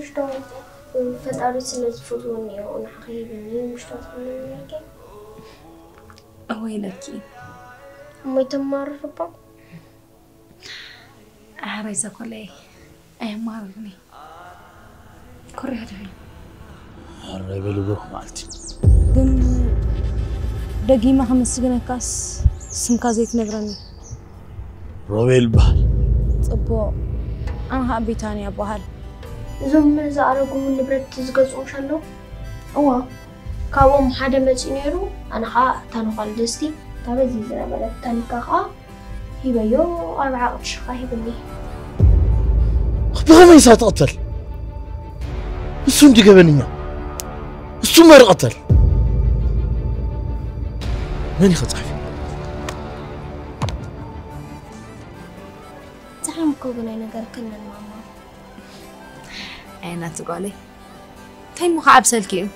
ሽቶ ፈጣሪ ስለ ዝፈትወኒ እዩ ንዓኺ ሂብኒ ምሽቶ ትኽንነኪ። እወ ኢለኪ። እሞ ይተማርር እባ። ኣሕራይ ዘኮለይ ኣየማርርኒ። ኮርያ ድኺ። ኣረ በልጎ መዓልቲ። ግን ደጊመ ከመስግነካስ ስምካ ዘይትነግረኒ። ሮቤል ይበሃል። ጽቡቕ። ኣነ ኸኣ ቢታንያ ይበሃል። እዞም ዝኣረጉ ንብረት ዝገዝኡ ምሽ ኣለዉ? እዋ። ካብኦም ሓደ መጺኡ ነይሩ፣ ኣነ ኸኣ እታ ነዃል ድስቲ፣ እታ በዚ ዝነበረት ታኒካ ኸኣ ሂበዮ፣ ኣርብዓ ቅርሺ ኸኣ ሂብኒ። ብኸመይ እሳ ትቕተል? እሱ እንዲ ገበነኛ። እሱ መርቐተል። መን ኢኸ ጻፊ? ጸሓም እኮ ግን ኣይነገርክንን ማማ። ኣይ ናቲ ጓለይ። እንታይ እሞ ክዓብሰልኪ እዩ?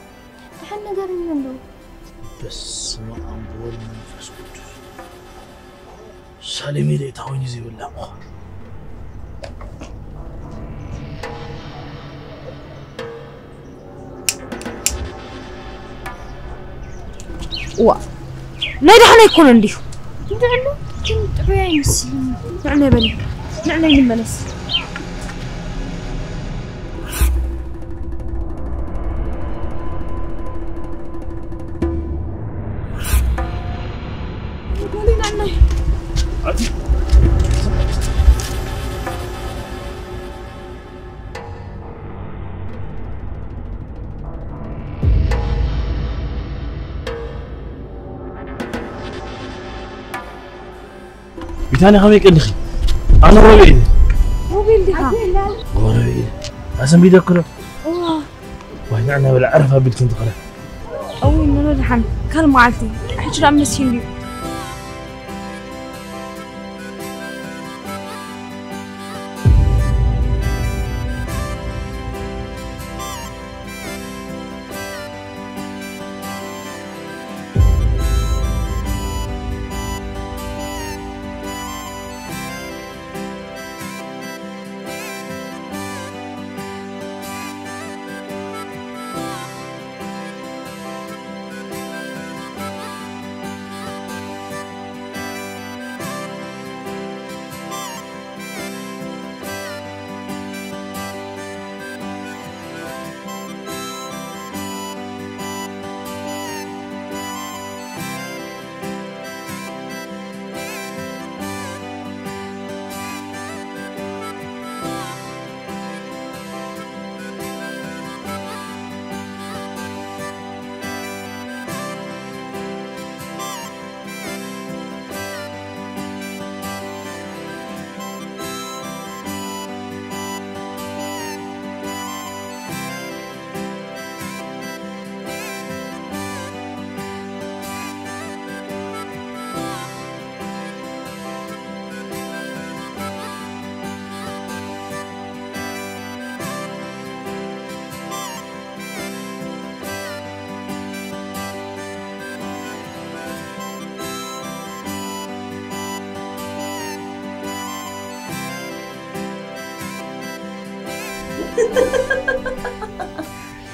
ደሓን ነገርኒ እንዶ። በስመ ኣብ ወወልድ መንፈስ ቅዱስ። ሳሌም ኢለ እታ ወይኒ ዘይብላ ምዃን። ዋ ናይ ደሓን ኣይኮነ እንዲሁ። እንድዕሉ ግን ጥዑይ ኣይመስልን። ንዕነ በሊ ንዕነ ይመለስ። ቢታንያ ከመይ ቀኒኺ? ኣነ ሮቤል እየ። ሮቤል ዲኻ? ሮቤል እየ። ኣሰንቢደኩ ዶ? እዋ ዋይ ንዕና በላ ዕረፍ ኣቢልኪ እንትኽረ። እውይ ንኖ ደሓን ካልእ መዓልቲ። ሕጂ ደኣ መሲሉ እዩ።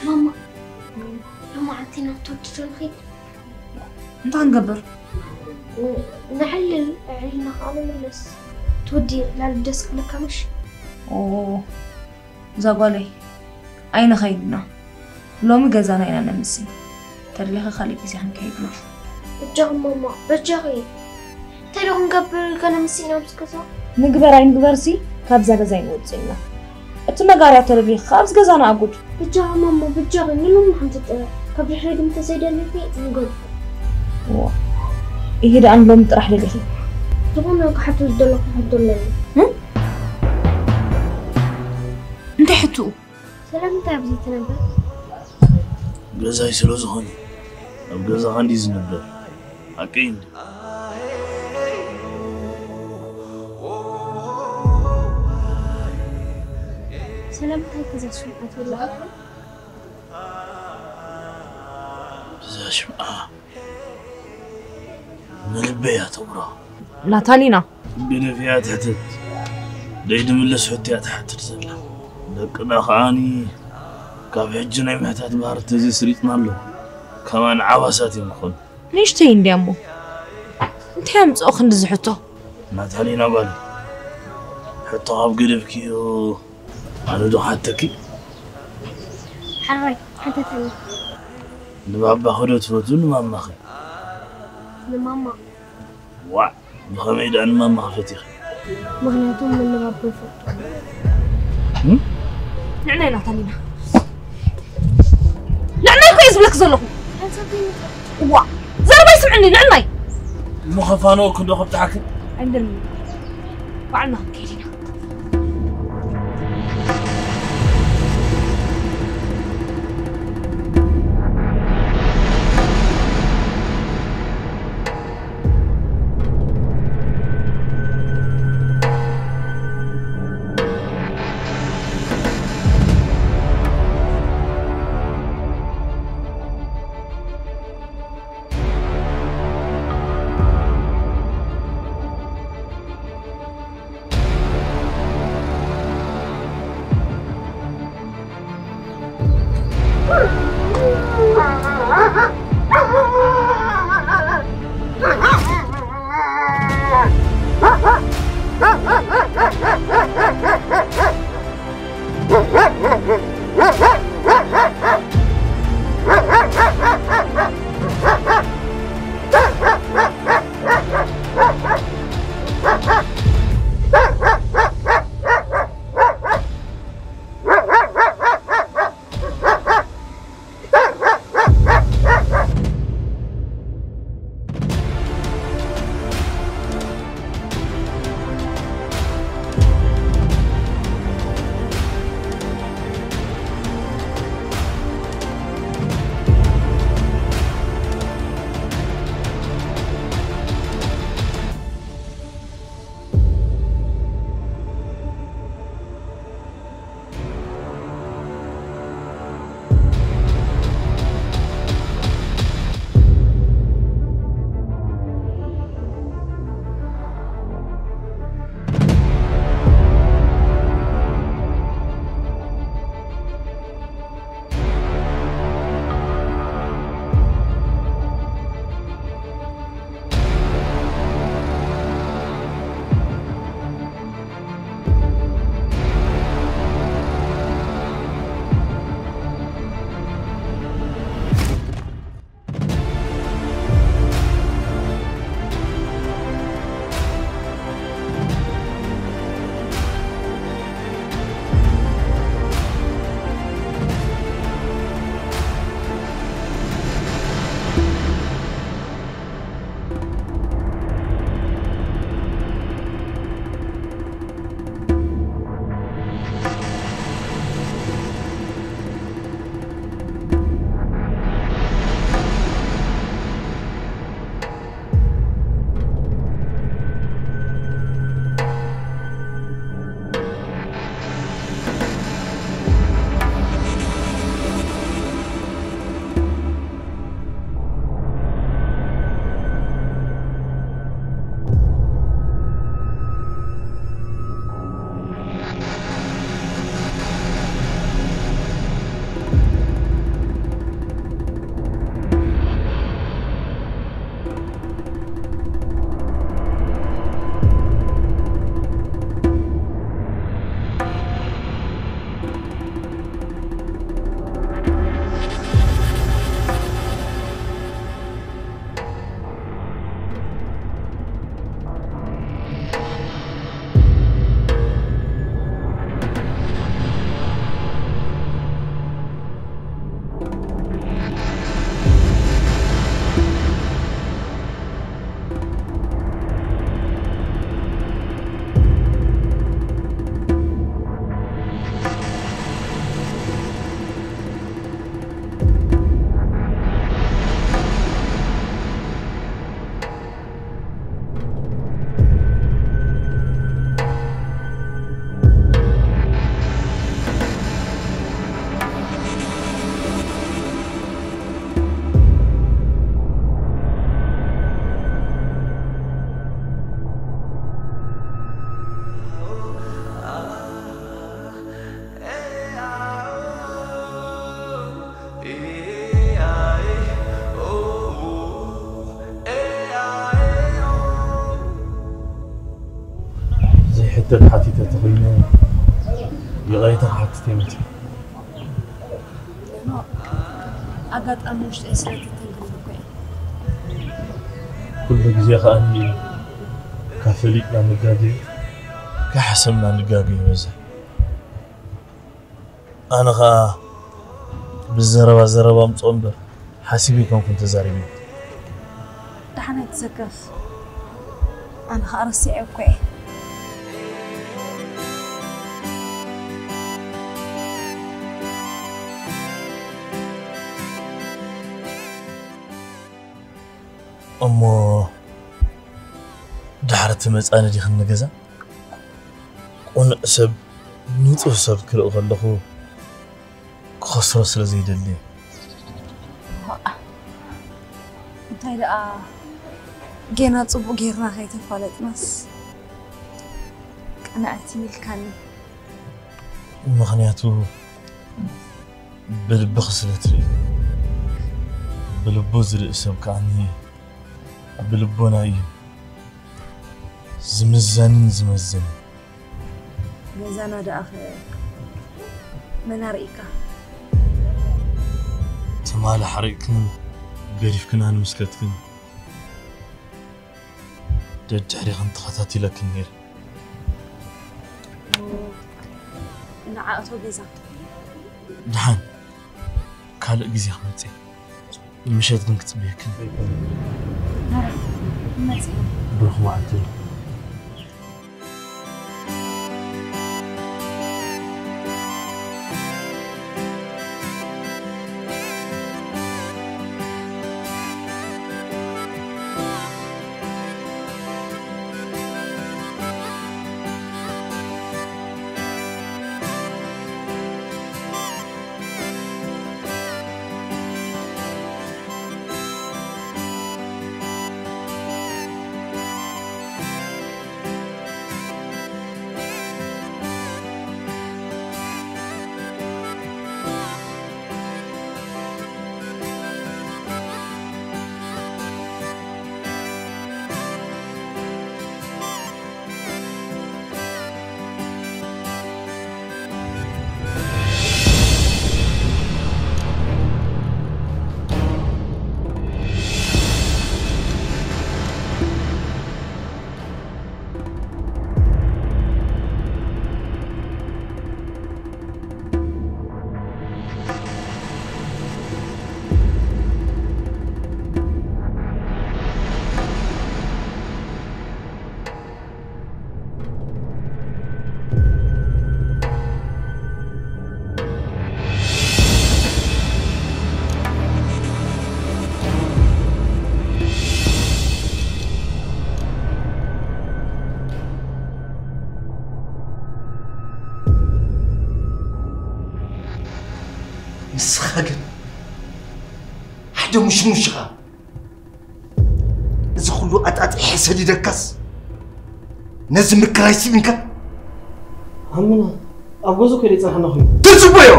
ማማ ሎማዓንቲ ናብ ትወዲ ዶ ንኸይድ? እንታይ ክንገብር? ንዕልል ዕልና ከዓ ንምለስ። ትወዲ ዕላል ደስ ክብለካ ምሽ? ኦ እዛ ጓለይ ኣይንኸይድና ሎሚ ገዛና ኢና ነምሲ ተድሊኻ ካሊእ ግዜ ክንከይድ ኢና። በጃኺ ማማ በጃኺ። እንታይ ዶ ክንገብር ገለ ምስ ኢና ምስ ገዛ? ንግበር ኣይንግበርሲ ካብዛ ገዛ ኣይንወፅእ ኢና። እቲ መጋርያ ተደሊኺ ካብዚ ገዛና ኣጉድ። በጃኺ ማማ በጃኺ ንሎሚ ሓንቲ ጥራይ ካብ ድሕሪ ግን ተዘይደሊኺ ንገድፎ። እዋ ይሄ ደኣ ንሎሚ ጥራሕ ደሊኺ። ዝኾነ ክሓቶ ዝደለኹ ሕቶ ኣለኒ። እንታይ ሕትኡ? ስለምንታይ ኣብዚ ትነብር? ገዛይ ስለ ዝኾነ ኣብ ገዛኻ እንዲ ዝነብር ሓቀይ እንዲ ስለምንታይ ከዛ ሽምዓ ትብልኻ? እዛ ሽምዓ ንልበይ እያ ተጉራ። ናታሊና ገደፍ እያ ትሕተት ደይ ድምለስ ሕቶ እያ ትሓትት ዘላ ደቅና ከዓኒ ካብ ሕጂ ናይ ምሕታት ባህሪ ተዘይስሪጽና ኣሎ። ከማን ዓባሳት እዮም ዝኾኑ። ንእሽተይ እንድያ እሞ እንታይ ኣምፅኦ ክንድዚ ሕቶ? ናታሊና ጓል፣ ሕቶ ካብ ገደፍኪዮ ኣነ ዶ ሓተኪ? ሓራይ ሓተተኒ። ንባባኺ ዶ ትፈትው ንማማኺ? ንማማ። ዋዕ፣ ብኸመይ ደኣ ንማማኺ ፈቲኺ? ምኽንያቱ ምን ንባባ ይፈቱ። ንዕና ኢና ታሊና። ንዕና እኮ እየ ዝብለክ ዘለኹ። ዋ፣ ዘረባይ ስምዕኒ፣ ንዕናይ። እሞ ከፋንወኪ ዶ ከብጽሓኪ? ኣይንደልን። ባዕልና ክንከይድ ኢና። ይቕሬታ ክሓትት እየ መፂእ። ኣጋጣሚ ውሽጠይ ስለ ተተንክፍ እኮ እየ። ኩሉ ግዜ ከኣኒ ካብ ፈሊጥና ንጋገ፣ ካብ ሓሰብና ንጋገ ይበዝሕ። ኣነ ኸኣ ብዘረባ ዘረባ ኣምጽኦ እምበር ሓሲበ ኣይኮንኩን ተዛሪበ። ደሓን ኣይትሰከፍ። ኣነ ኸኣ ረሲዐ እኮ እየ። እሞ ድሕሪ እቲ መጻኒ ዲኽኒ ገዛ? ቅኑዕ ሰብ፣ ንጹህ ሰብ ክርኢ ከለኹ ክኸስሮ ስለ ዘይደሊ። ዋእ፣ እንታይ ደኣ ጌና ጽቡቕ ጌርና ከይተፋለጥናስ ቅንዕቲ ኢልካኒ። ምኽንያቱ ብልብኺ ስለ ትርኢ። ብልቡ ዝርኢ ሰብ ከኣኒ ብልቦና እዩ ዝምዘንን ዝመዝንን። ገዛና ደኣ ኸ መን ኣርኢካ? ትማሊ ሓሪቕክንን ገዲፍክናን ምስ ከድክን ደድሕሪኽን ተኸታቲለክን ነይረ። ንዓ እቶ ገዛ። ደሓን ካልእ ግዜ ክመጽእ እየ። ምሸት ግን ክጽበየክን። መረ፣ መጽእ። ብሩኽ መዓልቲ። ንስኻ ግን ሓደ ሙሽሙሽ ኢኻ። እዚ ኩሉ ኣጣጢሐ ሰዲደካስ ነዚ ምክራይ ስኢንካ? ኣምና ኣብ ገዝኡ ከይደ ይጸንሓና ኮይኑ። ትጽበዮ?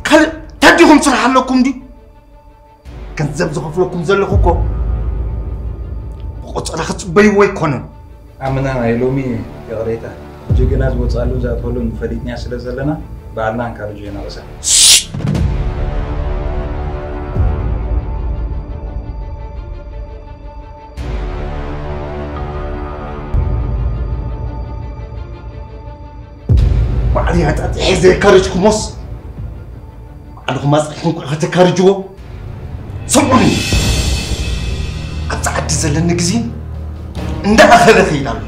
ካልእ ታዲኹም ስራሕ ኣለኩም ድዩ? ገንዘብ ዝኸፍለኩም ዘለኹ እኮ ብቆጸራ ክጽበይዎ ኣይኮነን። ኣምና ናይ ሎሚ ይቕሬታ፣ ጅግና ዝወጽኣሉ ዝኣትወሉን ፈሊጥና ስለ ዘለና፣ ባዕልና እንካርጆ ኢና ርእሳ። ባዕለይ ኣጣጢሐ ዘየካረጅኩሞስ፣ ባዕልኹም ኣጽኒዕኩም ከተካርጅዎ። ስምዑኒ፣ ኣብዚ ዓዲ ዘለኒ ግዜ እንዳኣኸለ ከይድ ኣሎ።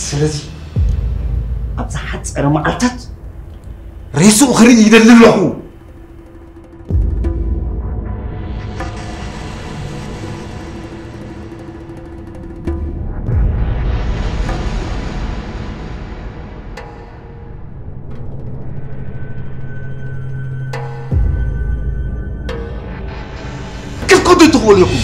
ስለዚ ኣብ ዝሓጸረ መዓልታት ሬስኡ ክርኢ ይደሊ ኣለኹ። ክትከዱ ትኽእሉ ኢኹም።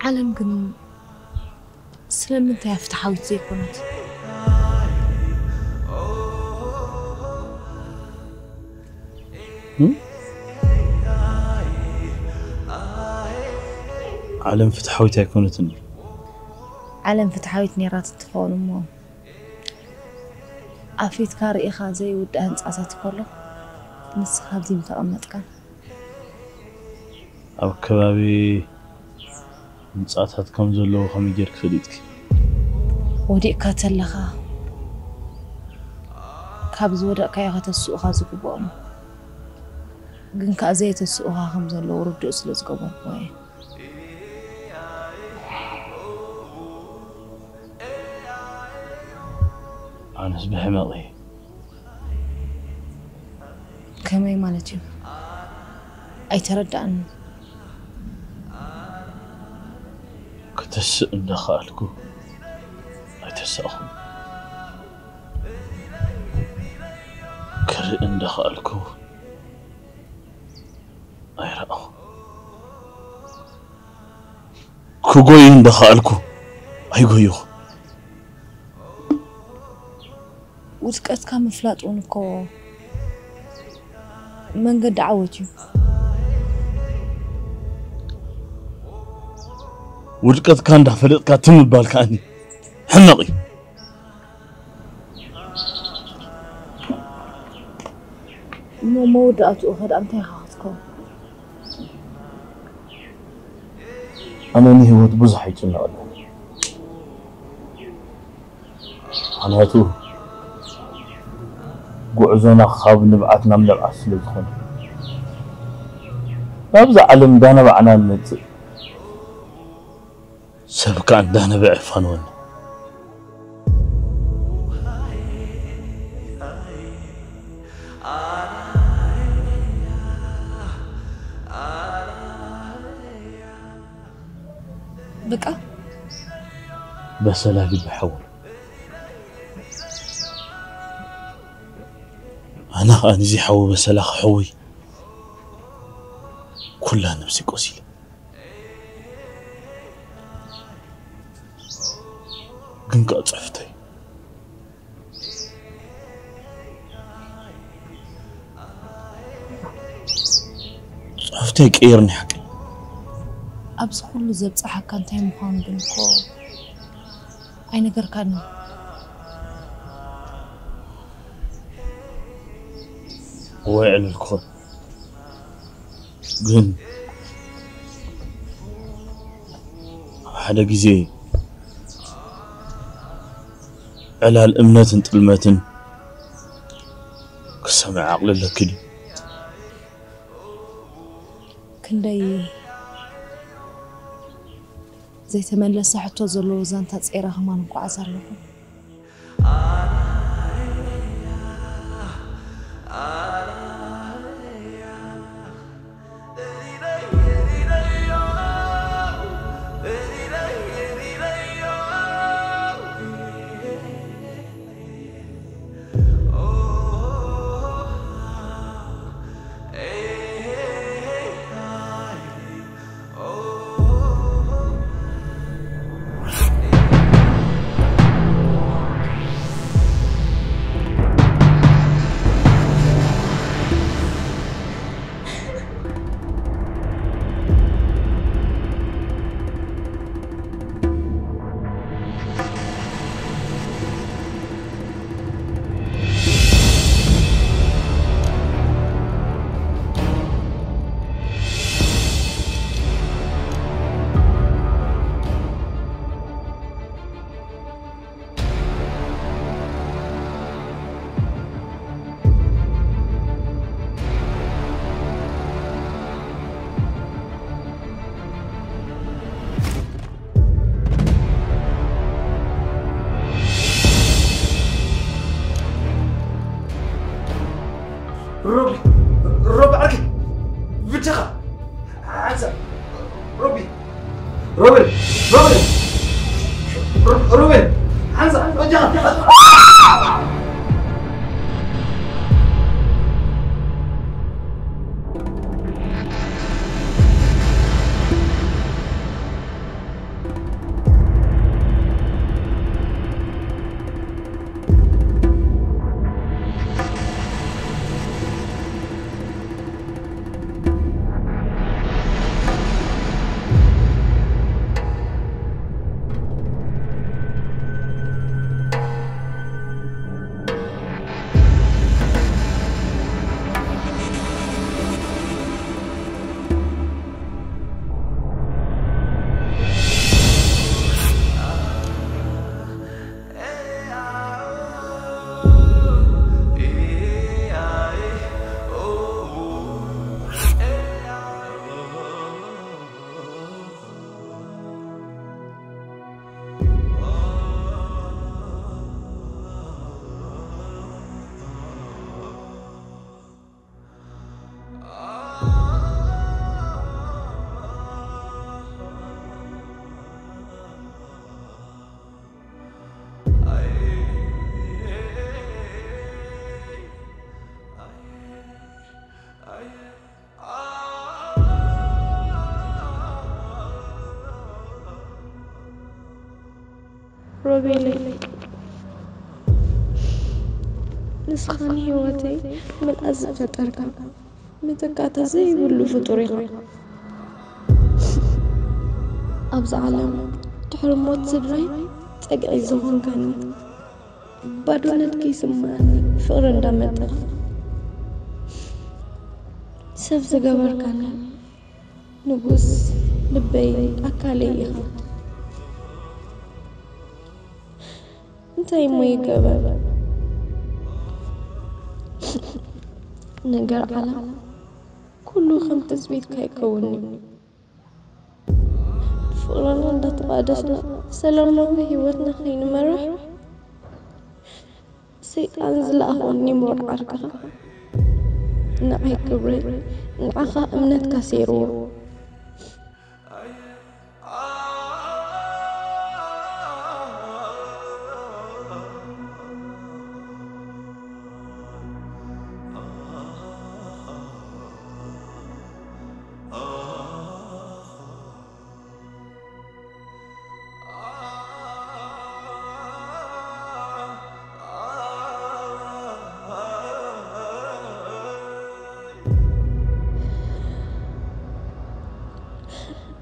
ዓለም ግን ስለምንታይ እያ ፍትሓዊት ዘይኮነት? ዓለም ፍትሓዊት ኣይኮነትን። ዓለም ፍትሓዊት ነይራ ትትኸውን እሞ ኣፊትካ ርኢኻ ዘይውዳእ ህንፃታት ከሎ ንስኻ ኣብዚ ምተቐመጥካ ኣብ ከባቢ ህንፃታት ከም ዘለዉ ከመይ ጌርክ ፈሊጥኪ? ወዲቕካ ተለኻ ካብ ዝወደቕካዮ ከተስኡኻ ዝግብኦም ግን ከዓ ዘይተስኡኻ ከም ዘለዉ ርዱእ ስለ ዝገበርኩዎ እየ። ኣነስ ብሕመቕ እየ። ከመይ ማለት እዩ? ኣይተረዳእን። ከተስእ እንዳኸኣልኩ ኣይተሳእኹን። ክርኢ እንዳኸኣልኩ ኣይረኣኹ። ክጎይ እንዳኸኣልኩ ኣይጎየኹ። ውድቀትካ ምፍላጥ እውን እኮ መንገዲ ዓወት እዩ። ውድቀትካ እንዳፈለጥካ ትምባል ከኣኒ ሕመቕ እዩ። እሞ መወዳእትኡ ኸ ደኣ እንታይ ኢኻ ክትከውን? ኣነ ንህይወት ብዙሕ ኣይጭነቐለን። ምኽንያቱ ጉዕዞና ካብ ንብዓት ናብ ንብዓት ስለ ዝኾነ ናብዛ ዓለም እንዳነባዕና ንመጽእ። ሰብ ከኣ እንዳነበዐ ይፋነወና። በቃ በሰላ ልቢ ሓወይ። ኣነ ኸኣ ንዚ ሓወ በሰላ ክሕውይ ኩላ ነብሲ ቆሲለ። ግን ከኣ ጽሕፍተይ ጽሕፍተይ ቀይርኒ ሓቂ። ኣብዚ ኩሉ ዘብጽሓካ እንታይ ምዃኑ ግን እኮ ኣይነገርካንን። ወይ ዕልል ክኾን ግን ሓደ ግዜ ዕላል እምነትን ጥልመትን ክሰምዕ ዓቕሊ ኣለኪ ድዩ? ክንደይ ዘይተመለሰ ሕቶ ዘለዎ ዛንታ ጸይረ ከማን እጓዓዝ ኣለኹ። ሮቢ፣ ሮቢ ዓርከይ፣ ብጃኻ ሓንሳእ። ሮቢ፣ ሮቤል፣ ሮቤል፣ ሮ- ሮቤል፣ ሓንሳእ በጃኻ። ሮቤለይ፣ ንስኻ ንህይወተይ ምልኣት ዝፈጠርካ፣ መተካእታ ዘይብሉ ፍጡር ኢኻ። ኣብዚ ዓለም ድሕሪ ሞት ስድራይ ጸግዒ ዝኾንካኒ፣ ባዶነት ከይስምዓኒ ፍቕሪ እንዳመጠኻ ሰብ ዝገበርካኒ፣ ንጉስ ልበይ ኣካለይ ኢኻ። እንታይ እሞ ይገበር? ነገር ዓለም ኩሉ ከም ትጽቢትካ ኣይከውንን እዩ። ፍቕርና እንዳተቓደስና ሰላማዊ ህይወትና ከይንመርሕ፣ ሰይጣን ዝለኣኾ ኒሞር ዓርክኻ፣ ንዓይ ክብረይ፣ ንዓኻ እምነትካ ሰይርዎ።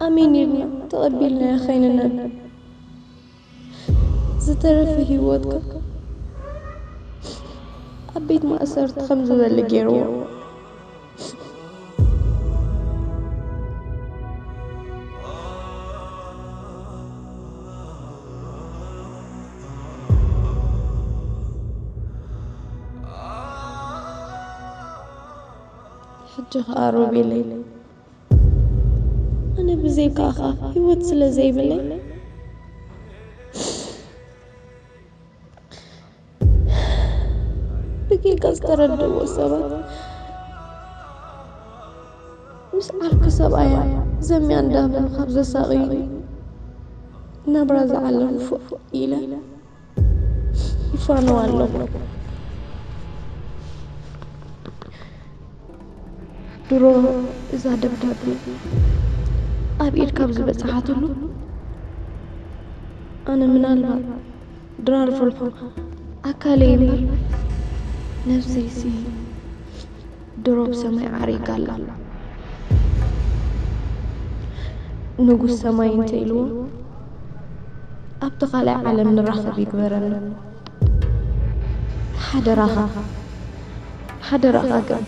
ኣሜን ኢልና ተቐቢልናዮ ከይንነብ፣ ዝተረፈ ህይወትካ ኣብ ቤት ማእሰርቲ ከም ዝበሊ ገይርዎ። ሕጂ ኸኣ ሮቤለይ፣ ኣነ ብዘይካኻ ህይወት ስለ ዘይብለይ፣ ብጌጋ ዝተረድእዎ ሰባት ምስ ዓርኪ ሰብኣያ ዘምያ እንዳበሉ ካብ ዘሳቕዩኒ፣ ናብራ ዝዓለሙ ፎእ ኢለ ይፋነው ኣለኹ። ድሮ እዛ ደብዳቤ ኣብ ኢድ ካብ ዝበጽሓትሉ፣ ኣነ ምናልባት ድራር ፍልሖ ኣካለይ እምበር፣ ነብሰይሲ ድሮ ብሰማይ ዓሪጋ ኣላ። ንጉስ ሰማይ እንተ ኢልዎ፣ ኣብቲ ካልኣይ ዓለም ንራኸብ ይግበረና። ሓደራኻ፣ ሓደራኻ ግን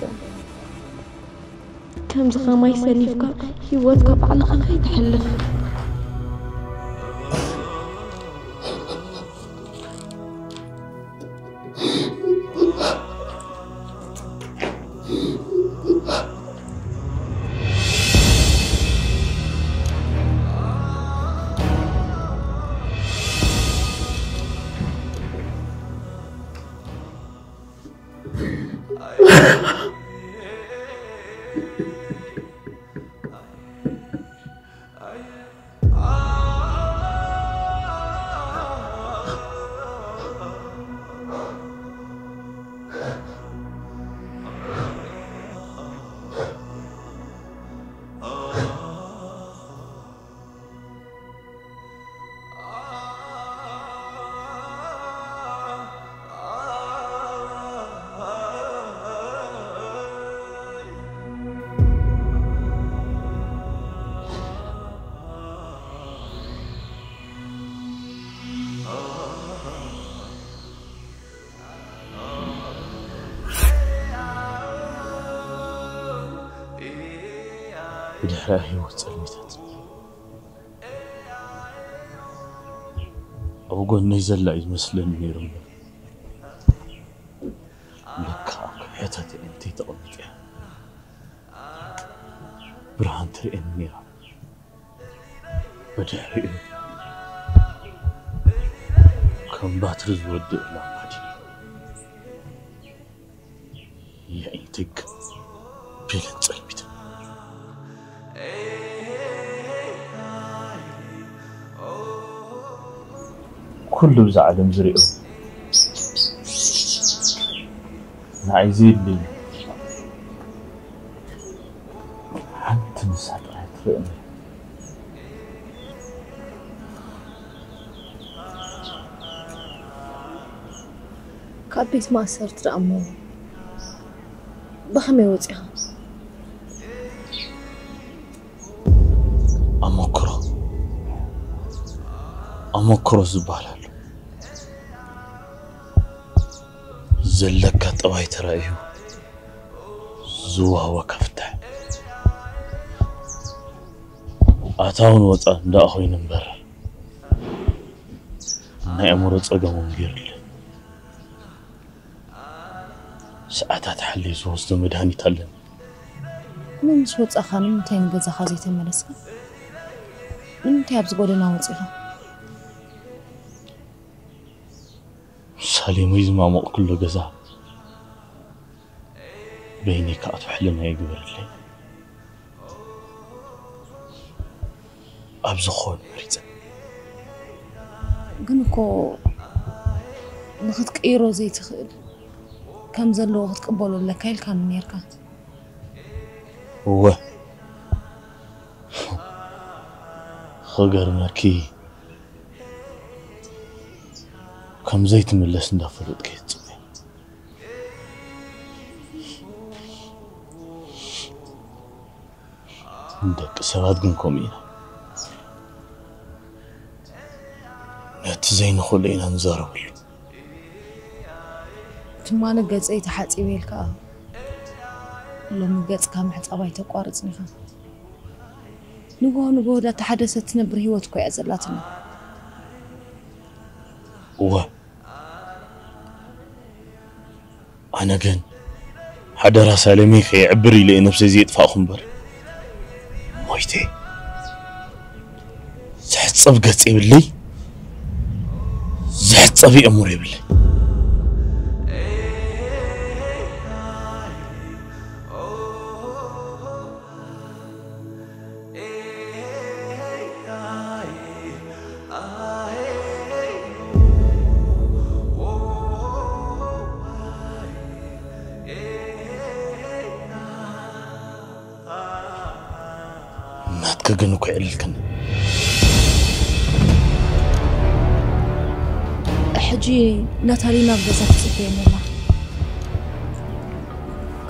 ከምዚ ኸማይ ሰኒፍካ ህይወትካ ባዕልኻ ከይተሕልፍ። ብድሕሪኣ ህይወት ጸልሚታት ኣብ ጎነይ ዘላ እዩ ዝመስለኒ ነይሩ እምበር፣ ለካ ኣብ ከውሕታት ኣዒንተይ ተቐሚጣ እያ። ብርሃን ትርእየኒ ነይራ። ብድሕሪኡ ከም ባትሪ ዝወድእ ላምባ ድዩ? የዒንተይ ግም ቢለን ጸልሚተን። ኩሉ ብዛ ዓለም ዝሪኦ ንዓይ ዘየድልየኒ ሓንቲ ንሳ ጥራይ ትርእየኒ። ኣብ ቤት ማእሰርቲ ደኣ እሞ ብኸመይ ወጺኻ? ኣመክሮ ኣመክሮ ዝበሃል ኣሎ። ዘለካ ጠባይ ተራእዩ ዝወሃበካ ፍታሕ ኣታውን ወፃእን ደኣ ኮይኑ እምበር ናይ ኣእምሮ ፀገም እውን ገይሩለይ። ሰዓታት ሓልዩ ዝወስዶ መድሃኒት ኣለኒ። እሞ ምስ ወጻኻ ንምንታይ ንገዛኻ ዘይተመለስካ? ንምንታይ ኣብዚ ጎደና ወጺኻ? ሳሌሞይ ዝማሞቕ ኩሎ ገዛ በይነይ ክኣቱ ሕልና ይግበረለይ። ኣብ ዝኾን መሪጸ ግን እኮ ንኽትቅይሮ ዘይትኽእል ከም ዘለዎ ክትቅበሎ ኣለካ ኢልካኒ ነርካ። እወ ኸገርመኪ ከም ዘይትምለስ እንዳፈለጥኪ ትጽበ ደቂ ሰባት ግን ከምኡ ኢና ነቲ ዘይንኽእሎ ኢና ንዛረበሉ። ትማሊ ገጸይ ተሓጺበ ኢልካ ሎሚ ገጽካ ምሕጻብ ኣይተቋርጽን ኢኻ። ንግሆ ንግሆ ዳተሓደሰት ትነብር ህይወት እኮ እያ ዘላትና። እወ ኣነ ግን ሓደራ ሳለመይ ከየዕብር ኢለ እየ ነብሰይ ዘየጥፋእኹ እምበር ሞይተ ዝሕጸብ ገጽ የብለይ ዝሕጸብ የእምሮ የብለይ። ናትኪ ግን እኮ የዕልልክን። ሕጂ ናታሊና ኣብ ገዛ ትጽበየኒ ኣላ።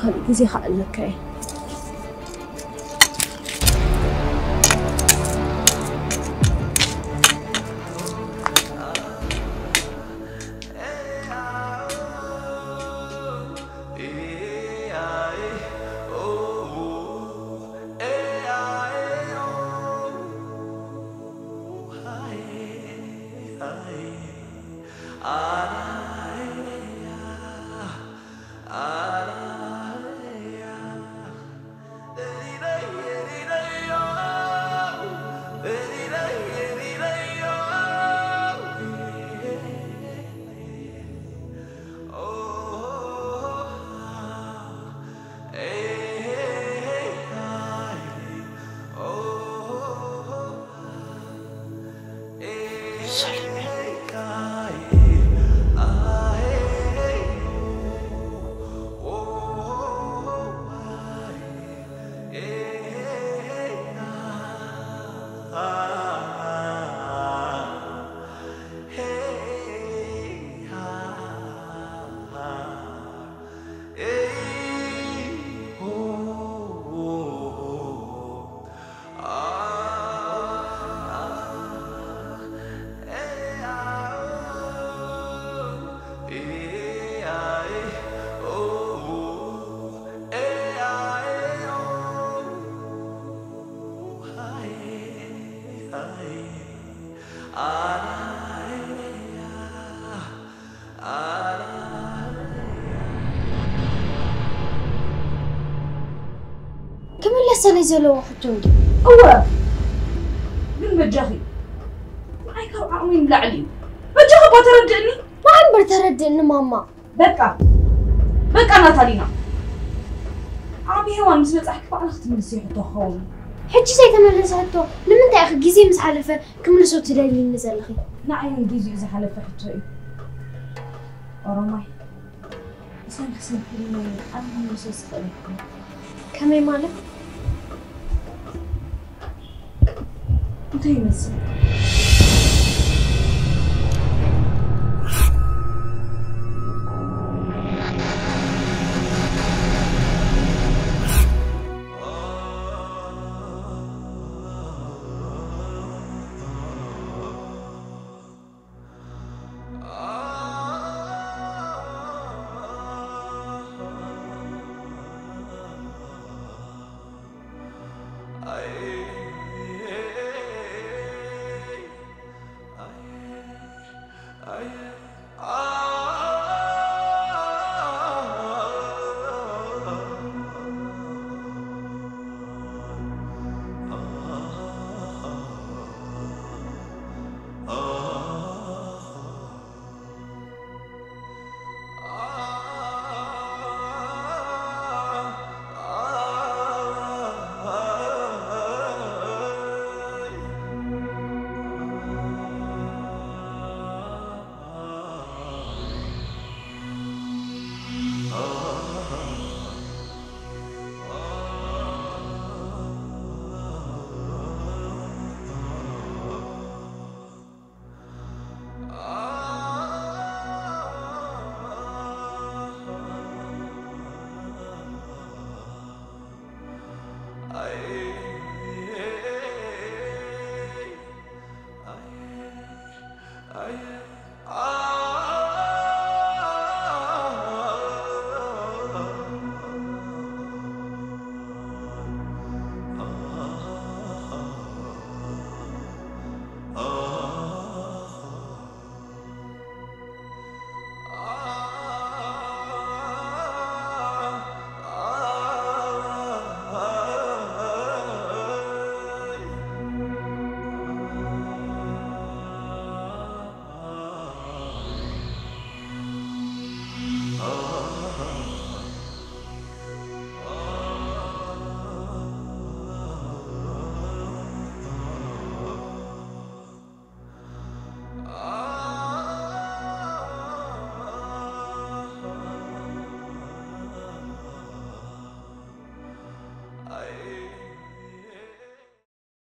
ካልእ ግዜ ከኣ ኣለካ እየ። ክምለሰለይ ዘለዎ ሕቶ እንዲ እወ ግን በጃኺ ንዓይ ካብ ዓቕመይ ንላዕሊ እዩ በጃኺ እባ ተረድእኒ ንዓይ እምበር ተረድእኒ ማማ በቃ በቃ ናታሊና ዓቢ ሄዋን ምስ በጻሕኪ ባዕልኺ ትምልስዮ ሕቶ ክኸውን እዩ ሕጂ ዘይተመለሰ ሕቶ ንምንታይ ኢኺ ግዜ ምስ ሓለፈ ክምልሶ ትደልይኒ ዘለኺ ንዓይ እውን ግዜኡ ዝሓለፈ ሕቶ እዩ ኦሮማይ ብሰንኪ ስንፍናይ ኣነ ክምልሶ ዝኽእል ኣይኮነን ከመይ ማለት እንታይ ይመስል